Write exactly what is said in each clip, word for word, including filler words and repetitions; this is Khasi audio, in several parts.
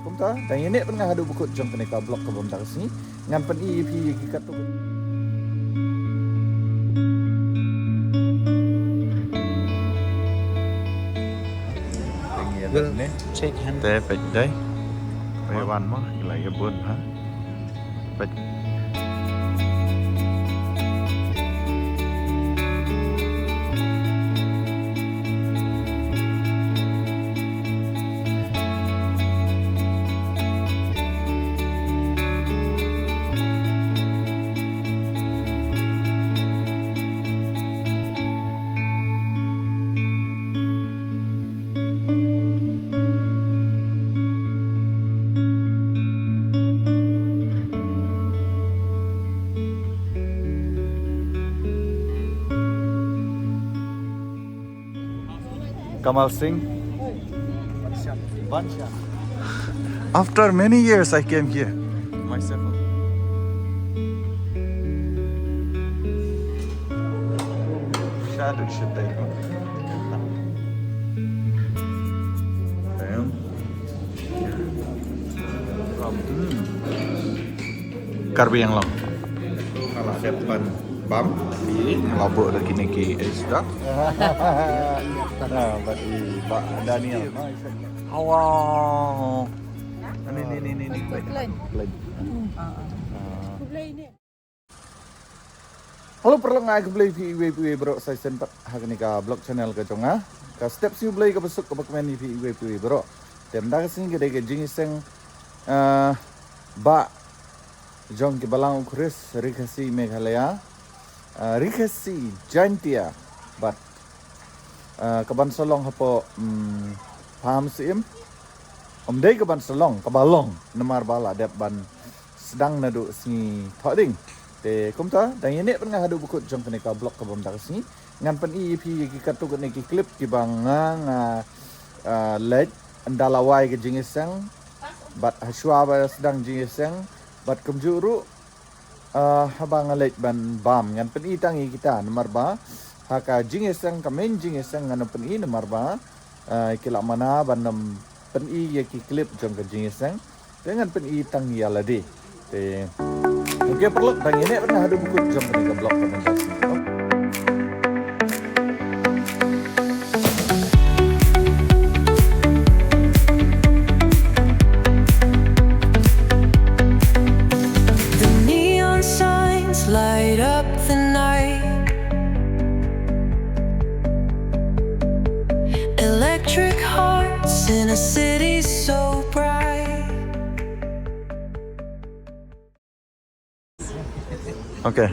Kumta, dang ïa ne pynngah haduh bakut jong kane ka vlog kaba mynta ka sngi. Ngan pyni ïa phi ïa ki katto. Dang ïa ne. Shake hand. Te peit dei. Peit wan mo, ïa la ïa bun ha. Peit. Kamal Singh. Bansha. After many years, I came here myself. Shadow should take. Damn. From, hmm. Karbi Anglong. Nga la dep ban bam, i nga la buh da kine ki, eh, sida. Na, bad i Bah Daniel. Awa. Ni, ni, ni, ni, ni. Plain. Plain. Ah. Hello, paralok, nga ai khublei phi iwei pa iwei baroh sa shisien pat ha kane ka vlog channel ka jong nga. Ka step sngi U Blei kaba suk kaba kmen ïa phi iwei pa iwei baroh. Te mynta ka sngi ka dei ka jingïaseng, ah, bah jong ki balang u Khris, Ri Khasi Meghalaya, ah, Ri Khasi Jaintia, bad, ah, ka ban sa long hapoh, mm, Pahamsyiem. Ym dei ka ban sa long, kaba long, namar ba la dep ban sdang naduh sngi Thohdieng. Te kumta, dang ïa ne pynngah haduh bakut jong kane ka vlog kaba mynta ka sngi. Ngan pyni ïa phi ïa ki katto katne ki clip kiba nga, nga, ah, leit ynda la wai ka jingïaseng. Bad hashwa ba sdang jingïaseng. Bad kumjuh ruh, ah, haba nga leit ban bam, ngan pyni tang ïa kita namar ba ha ka jingïaseng, ka main jingïaseng ngan ym pyni namar ba, ah, ki la mana ban ym pyni ïa ki clip jong ka jingïaseng. Te ngan pyni tang ïa lade. Te, okay, paralok, dang ïa ne pynngah haduh bakut jong kane ka vlog ka mynta ka sngi. The neon signs light up the night. Electric hearts in a city so bright. Okay.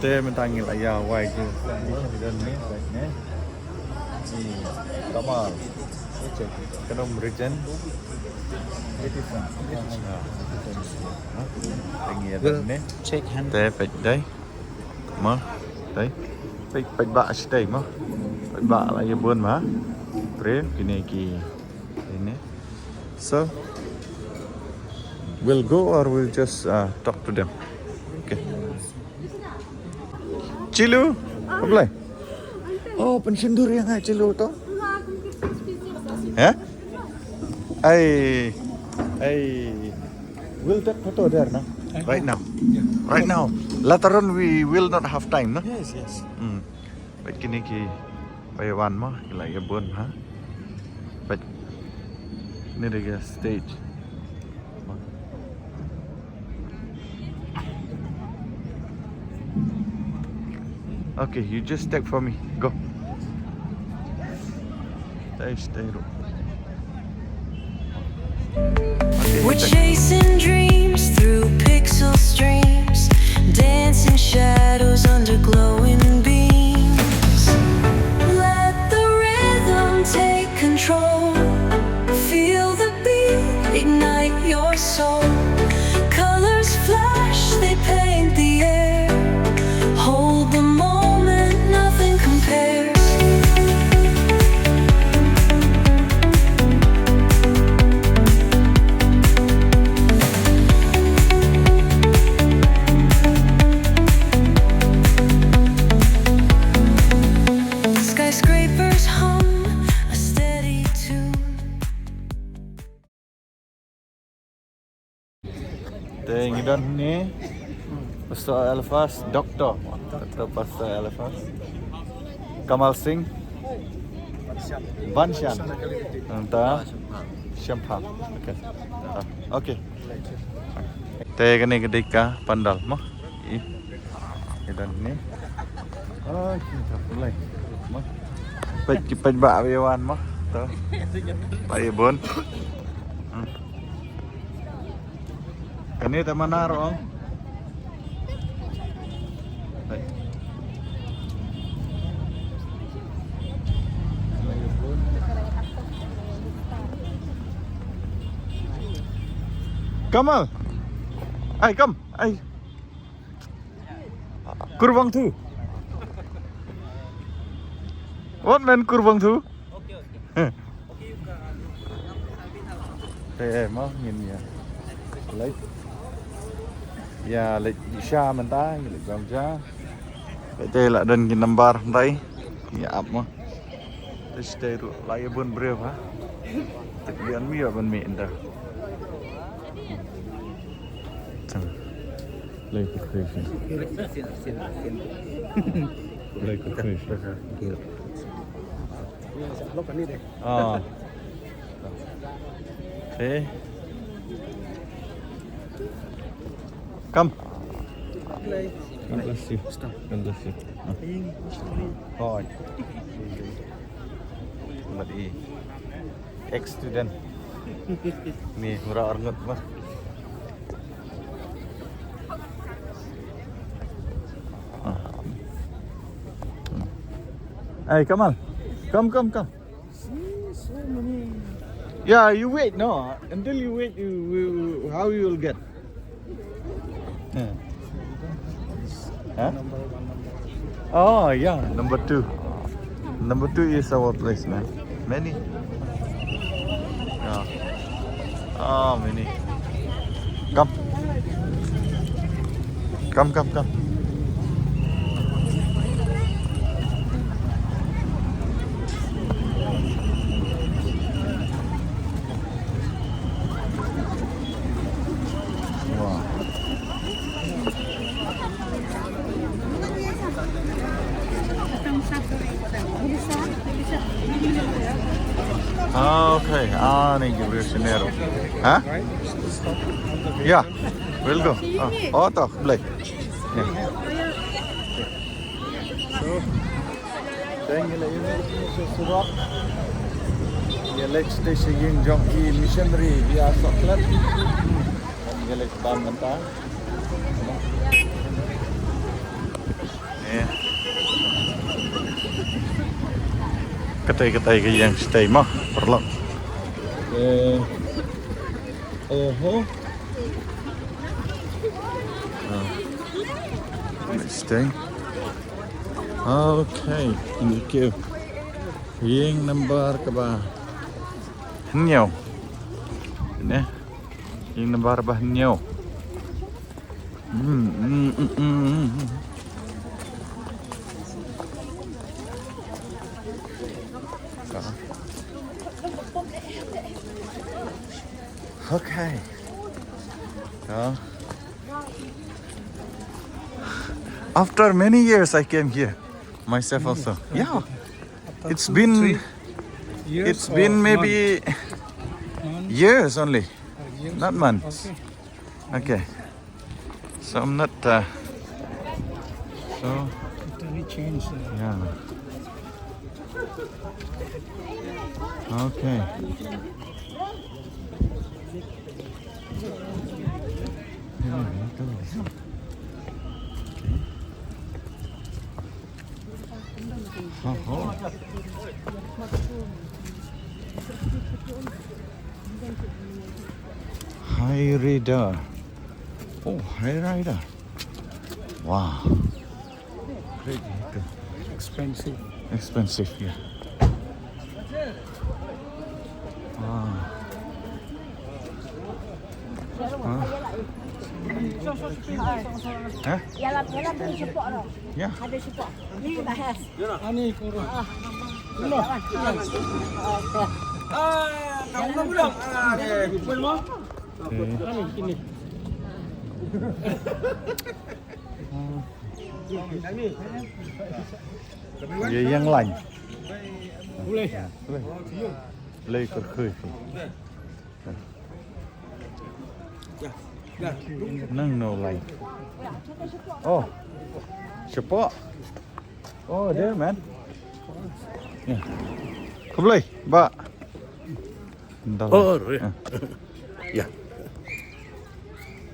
Te mynta ngi la ïa wai ki. Kamal. Ka nom Regent. Shake hand. Te peit dei. Ma, dei. Peit, peit ba shi dei ma. Peit ba la ïa bun ma. Pre kine ki. Ini. So, we'll go or we'll just, uh, talk to them. Okay. Chilu, apa lai? Oh, pensindur yang ngai Chilu tu. Ya? Ai, ai. We'll take photo there, no? Right now. Yeah. Right now. Later on, we will not have time, no? Yes, yes. Hmm. Peit kine ki ba ïa wan mo, ki la ïa bun ha. Peit. Kine dei ka stage. Okay, you just take for me. Go. Stay, stay, bro. We're chasing dreams through pixel streams, dancing shadows under glowing beams. Let the rhythm take control. Feel the beat, ignite your soul. Colors flash, they paint the air. Hold the moment, nothing compares. Te ngi don ni Pastor Elfas, Doctor. Doctor Pastor Elfas. Kamal Singh. Banshan. Nangta Shempha. Okay. Ah, okay. Te kane ka dei ka pandal mo. I. Ngi don ni. Oh, kita pulai. Mo. Peit, peit ba wan mo. To. Ba i bun. Hmm. Kane te manar ong. Kamal. Ai, kam. Ai. Kurbang tu. What man kurbang tu? Te mo ngin ïa leit. Ïa leit sha mynta, ïa leit bam ja. Te la don ki nambar ndai. Ïa ap mo. Te stay ruh la ïa bun briew ha. Te ïa mi ïa ban mi ynda. Tang. Lei ka khoi shi. Lei ka khoi shi. Ah. Okay. Come. God bless you. God bless you. Hoi. Mat i. Ex student. Ni mura arngut mah. Ah. Hey, come on. Come, come, come. See, so many. Yeah, you wait, no. Until you wait, you, you, how you will get? Yeah. Huh? Oh, yeah, number two. Number two is our place, man. Many. Yeah. Oh, many. Come. Come, come, come. Wow. Ah, okay. Ah, ni ki briew senior. Ha? Ya. We'll go. Ah, oh, to, Blai. Ya. So, teng ïa la ïa surok. Ïa leit sha ïing jong ki missionary ïa Soklet. Ïa leit bam mynta. Ïa. Katai katai ka ïing shatei mo, paralok. Eh. Oho. Ah. Shatei. Okay, thank you. Ïing number kaba hynñiew. Ne? Ïing number ba hynñiew. Hmm, hmm, hmm, hmm, hmm. Ah. Okay. Ah. After many years, I came here myself also. Yeah. It's been, it's been maybe years only, not months. Okay. So I'm not, uh, so, yeah. Okay. Oho. High Rider. Oh, High Rider. Wow. Great vehicle. Expensive. Expensive, yeah. Wow. Huh? Huh? Yeah. Ani kurang. Ah, kamu bilang. Ah, deh. Okay. Ani ini. Ye yang lain. Boleh. Boleh. Boleh kerkhoi. Nang no lain. Oh. Shapoh. Oh, there, man. Ya. Khublei, ba. Ntar. Oh, ya. Ya.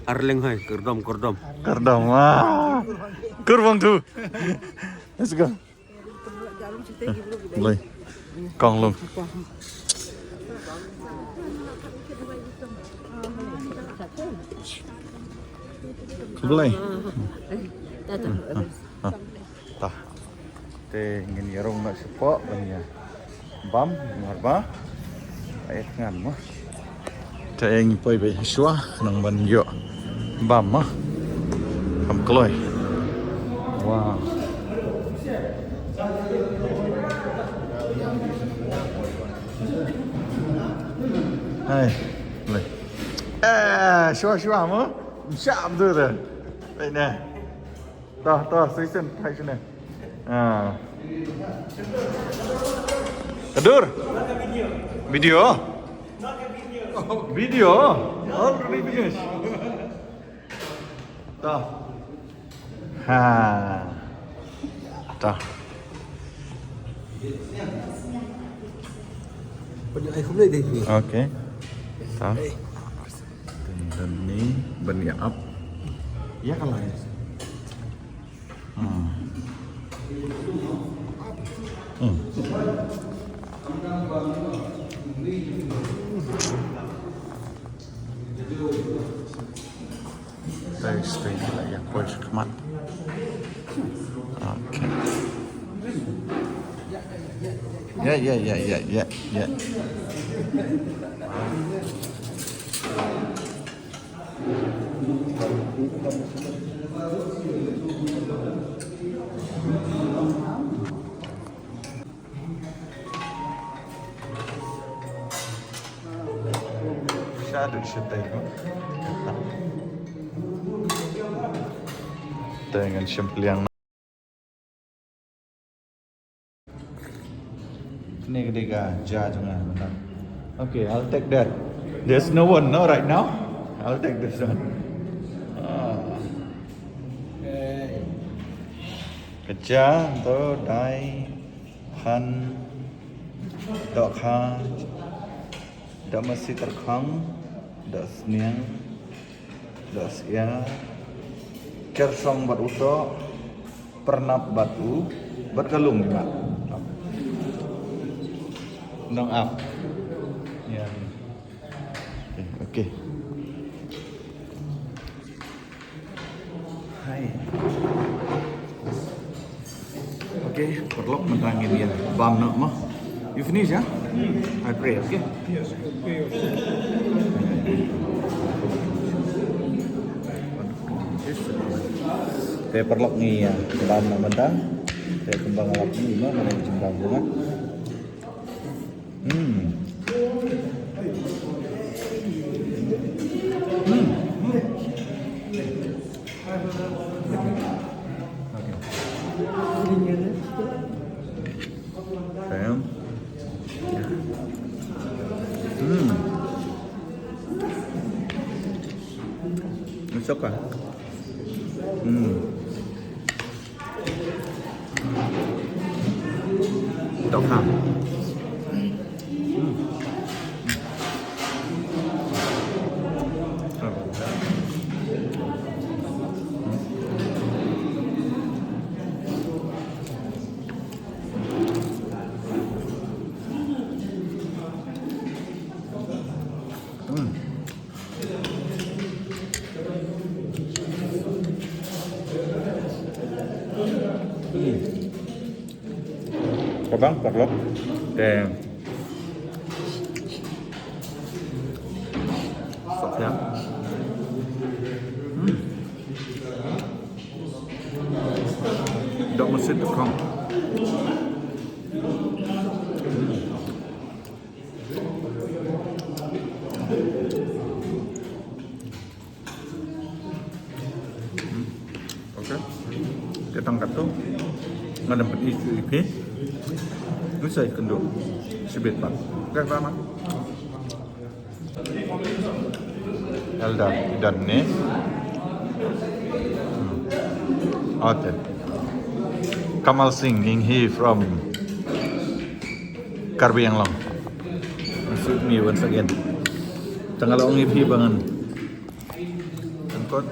Arleng hai, kerdom, kerdom. Kerdom, ah. Kurbang tu. Let's go. Khublei. Kong lung. Khublei. Tah. Te ngin ïa rung noh shapoh ban ïa bam, namar ba ai ngan mo. Te ngi poi beit shuwa nang ban ïoh bam mo. Kam kloi. Wow. Hai. Lei. Eh, shuwa shuwa mo. Msham tu tu. Beit ne. Tah, tah, station, station. Ah. Adur. Video. Video. Already finished. Tah. Ha. Tah. Okay. Tah. Teng dan ni ban ïa ap. Ïa ka lai. Hmm. Hmm. Taste la ïa poi shakhmat. Okay. Ya, ya, ya, ya, ya, ya. Shaduh shatai ko. Te ngan shim pliang. Kane ka dei ka ja jong nga mynta. Okay, I'll take that. There's no one, no, right now. I'll take this one. Ah. Okay. Ka ja to dai. Phan, dohkha, dohmasi tyrkhong, dohsniang, dohsyiar, kyrsong bad u toh, pyrnap bad u, bad ka lung, imat. Nong ap. Ya. Okay, okay. Hai. Okay, paralok, mynta ngin ïa bam noh mo. You finish, ya? I pray, okay? Yes, okay. Te paralok, ngi ïa bam noh mynta. Te kumba nga la ong, mo, ngan ïa jingbam kumne. Hmm. Hmm. Hmm. Okay. Sayang. Hmm. It's okay. Hmm. Dohkha. Hmm. Hmm. Ka bang paralok. Te sok ïa. Hmm. Dohmasi tyrkhong. Tang katto. Nga dang pyni shuh ïa phi. Ngi sa ïakynduh shibit pat. Ka ba ma. Elder Idan ne. Hmm. Okay. Kamal Singh Inghi from Karbi Anglong. Shoot me once again. Tang la ong ïa phi ba ngan Tengkot.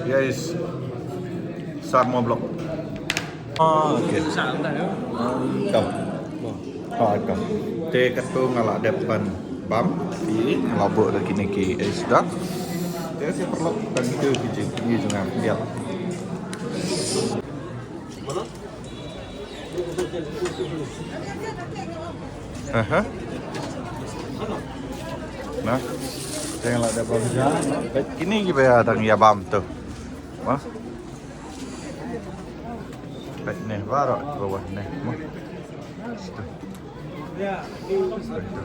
Yes. Sarmo Block. Ah, okay. Mantap. Ah, okay. Te katto nga la dep ban bam. Phi nga la buh da kine ki es da. Te sa paralok tang ki ki jing ki jong nga. Aha. Nah. Teng la da bam ja. Kine ki ba ïa dang ïa bam tu. Wah. Peit ne baroh ki ba wah ne. Wah. Situ. Situ.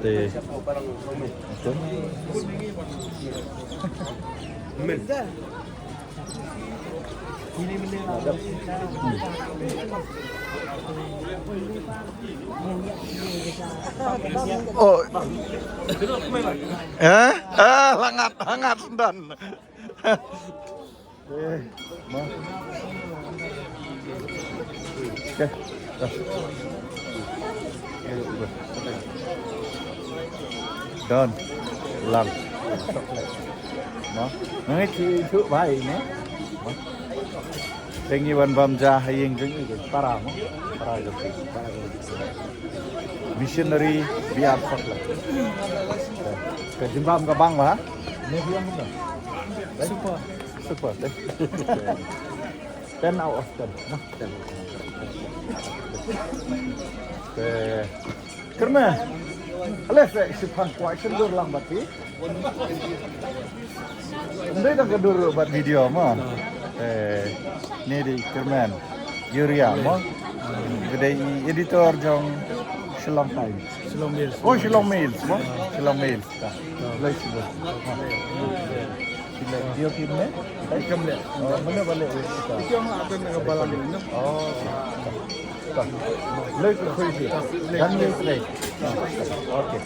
Te. Ito. Oh. Eh? Ah, hangat, hangat, Don. Eh, ma. Okay. Dah. Ayo, udah. Done. Lang. Ma. Nang itu, itu baik ni. Ma. Tengi wan bam ja ha ïing jong i para ma. Para jong i. Para jong i. Missionary biar sok lah. Ka jingbam ka bang ba. Ni biang ka. Super. Super, eh. Ten out of ten. Nah, ten. Eh, kyrmen. Ale se shipang kwai shen dur lang bati. Ndai dang ka dur bat video ma. Eh, ni di kyrmen. Uria ma. Gede editor jong Shillong Times. Shillong Mail. Oh, Shillong Mail ma. Shillong Mail. Blai sibuk. Ki leh video ki ne? Kam leh. Oh, mana balik kita? Kita orang akan dengan balang ni. Oh. Blai ku khui ki. Dan ni play. Okay.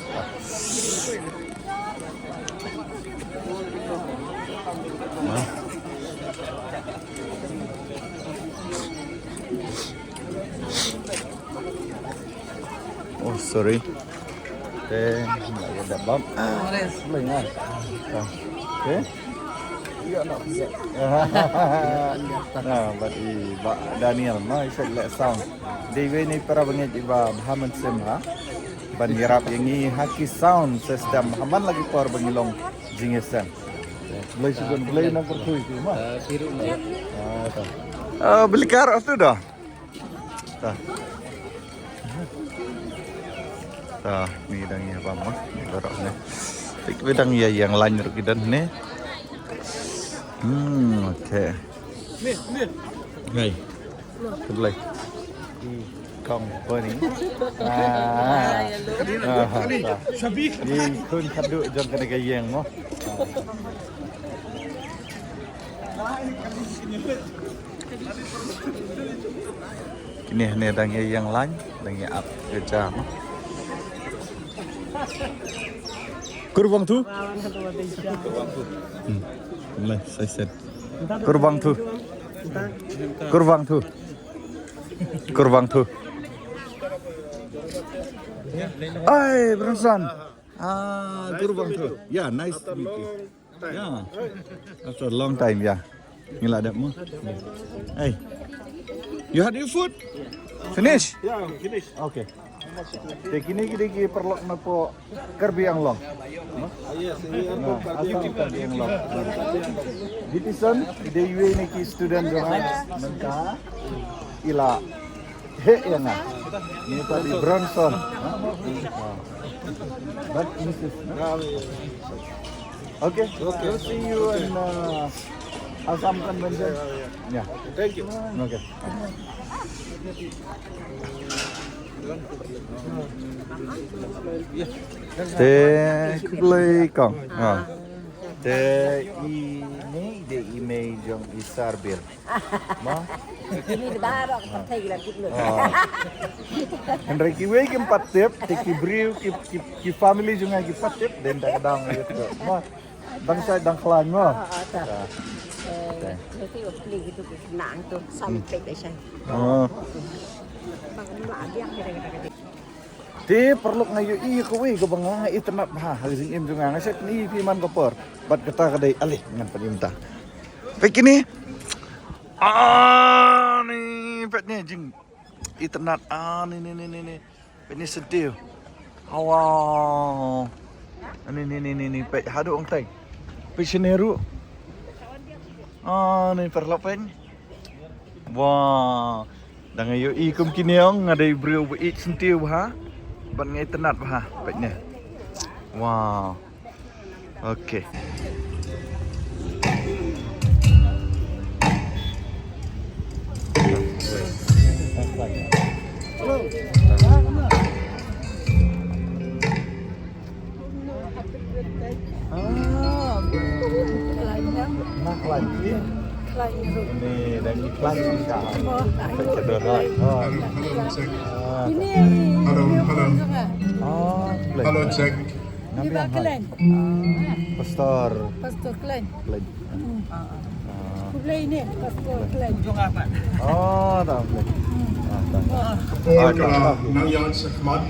Oh, sorry. Te, lagi ada bam. Ah, boleh ngai. Okay. Iya nak. Nah, bad i ba Daniel, no, i set leh sound. Dei wei ni para bangeit i ba Haman Sim ha. Ban ïarap ïa ngi ha ki sound system. Haman lagi por ba ngi long jingïaseng. Blai sibun, blai nang kyrkhu ki ma. Ah, ta. Ah, beli kar tu dah. Ta. Ta, ni dang ïa bam ma. Ni baroh ni. Tik dang ïa ïeng lain ruh ki don ni. Hmm, okay. Ni, ni. Hai. Khublei. Kong Boni. Ah. Ah, ta. Ni khun khadduh jong kane ka ïeng mo. Kine ne dang ïa ïeng lain, dang ïa ap ïa ja ma. Kur Wang Tu? Hmm. Lai, sai sen. Kur Wang Tu. Kur Wang Tu. Kur Wang Tu. Ai, Bronson. Ah, Kur Wang Tu. Yeah, nice to meet you. Yeah. After a long time, yeah. Ngi la dep mo. Hey. You had your food? Finish? Yeah, finish. Okay. Te kine ki dei ki paralok na pdeng Karbi Anglong. Yes, we are from Karbi Anglong. Dei ki son, dei ïa kine ki student jong nga. Mynta i la heh ïa nga. Ni ta di Bronson. But missus, no? Okay. Okay. We'll see you in, uh, Assam Convention. Yeah. Thank you. Okay. Te khublei kong. Ha. Te ine i dei i mei jong i Sarbir. Ma? Ini baru aku percaya gila gitu loh. Ah. Hynrei kiwei kim pat tip, te ki briew, ki, ki, ki family jong nga ki pat tip, dei da ka daw ngi ïoh. Ma? Dang shai dang khlaiñ mo. Ah, ah, ta. Ah. Eh, te. Nanti aku beli gitu ke senang tuh, sampai deh saya. Ah. Bang, ini lah abiang kita, kita, kita. Te paralok, nga ïohi ïa kawei kaba nga nga itynnad bha ha ka jingim jong nga, nga shait pyni ïa phi man ka por. Bad kata ka dei, ale ngan pyni mynta. Peit kine. Ah, ni peit ne jingitynnad. Ah, ni, ni, ni, ni, ni. Peit ne syntiew. Wow. Ni, ni, ni, ni, ni, peit haduh ong teng. Peit shane ruh. Ah, ni paralok, peit. Wow. Da nga ïohi kum kine ong, nga dei briew ba ïeit syntiew bha. Bad nga itynnad bha. Peit ne. Wow. Okay. Ah, khlaiñ. Nga khlaiñ. Khlaiñ ruh. Ni, dang khlaiñ shisha. Oh, khlaiñ ruh. Khlaiñ. Oh. Ini. Hello, hello. Oh, khlaiñ. Hello, check. Ni ba khlaiñ. Pastor. Pastor khlaiñ. Khlaiñ. Hmm. Ah. Khublei ne, Pastor khlaiñ. Oh, ta khlaiñ. Hmm. Ah, ta. Ka por ka la nang ïaid shakhmat.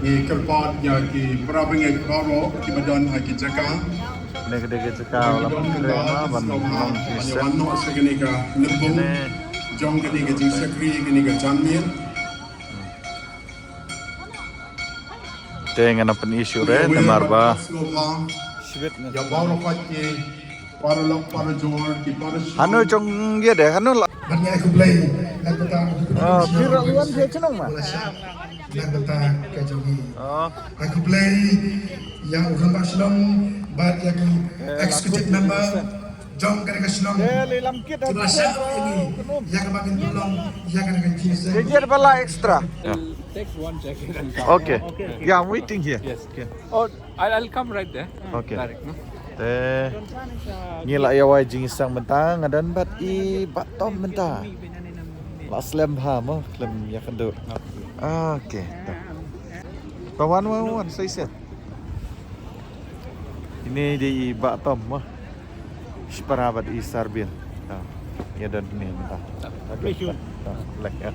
Ngi kyrpad ïa ki para bangeit baroh kiba don ha ki jaka. Ne ka dei ka jaka ba la pyntrei ma ban long ki sep. Ban ïa wan noh sha kane ka lympung jong kane ka jingshakri, kane ka janmiet. Te ngan pyni shuh re namar ba shibit ngan. Ïa baroh pat ki paralok parajor ki para. Hano jong ïa de, hano la. Ban ïa khublei na ka bynta. Ah, phi ruh wan phi chnong ma. Wala sha na ka bynta ka jong ngi. Oh. Ïa khublei ïa u rangbah shnong bad ïa ki executive member. Jong kane ka shnong. Eh, lei lam kit. Kiba shah ïa ngi, ïa kaba ngin pynlong ïa kane ka jingïaseng. Jacket ba la extra. Yeah. Take one jacket and come. Okay. Okay. Yeah, I'm waiting here. Yes. Okay. Oh, I'll, I'll come right there. Okay. Direct, no? Te ngi la ïa wai jingïaseng mynta, nga don bad i Bah Tom mynta. La slem bha mo, khlem ïakynduh. Okay. Ba wan wan wan, sai set. Ine dei i Bah Tom mo. Shipara bad i Sarbir. Ta. Ïa don ni mynta. Ta, lek ïa.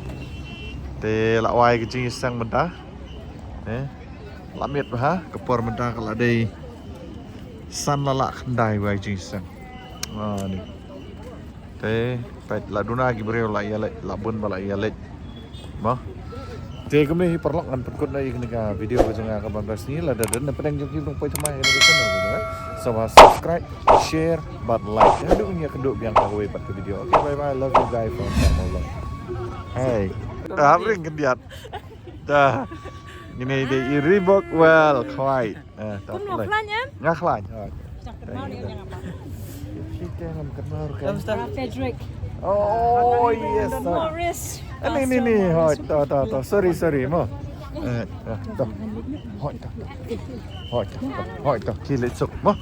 Te la wai ka jingïaseng mynta. Eh. La miet bha, ka por mynta ka la dei san la lah khyndai wai jingïaseng. Ah, ni. Te peit la duna ki briew la ïaleit, la bun ba la ïaleit. Mo. Te kumne hi paralok ngan pynkut noh ïa kane ka video ka jong nga kaba mynta ka sngi, lada don na pdeng jong phi ba poi thymmai ïa kane ka channel ka jong nga, sngewbha subscribe, share bad like. Haduh ngin ïakynduh biang ha kawei pat ka video. Okay, bye bye, love you guys from Tamil. Hey. Ah, ring khyndiat. Ta. Ngin ïa dei i Reebok, well, khlaiñ. Eh, ta. Kum lo khlaiñ. Khlaiñ em? Nga khlaiñ. Ha. Shite ngam kenal kan. Frederick. Oh, yes. Morris. Ni, ni, ni. Hoi, ta, ta, ta. Sorry, sorry mo. Eh, eh, ta. Hoi, ta. Hoi, ta. Hoi, ta. Ki leit suk mo.